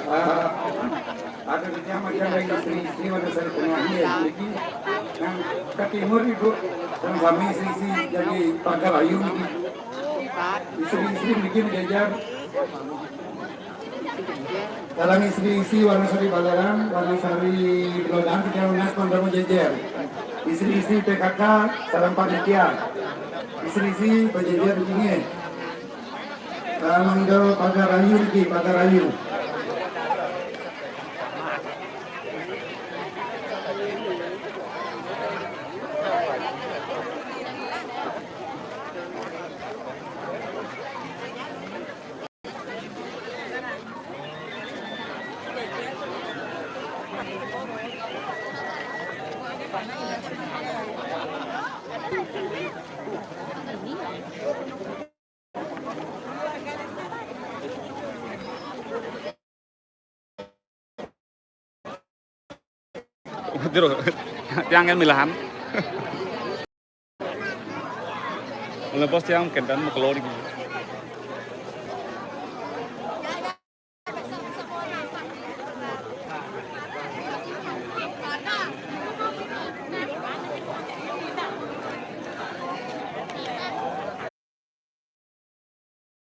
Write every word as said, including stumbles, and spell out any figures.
Ah, ada di jama jama istri-istri mana saya tengah ni, jadi yang ke timur ibu, sama-sama istri-istri jadi pagar ayu ni. Istri-istri bikin jajar. Dalam istri-istri Wanasari Balaran, Wanasari Belodan, kita unas pandamu jejer. Istri-istri P K K, salam panitia. Istri-istri berjejer begini. Salam do pagar ayu lagi, pagar ayu. Diro, tiang kan milahan. Lepas tiang kendan makelor gitu.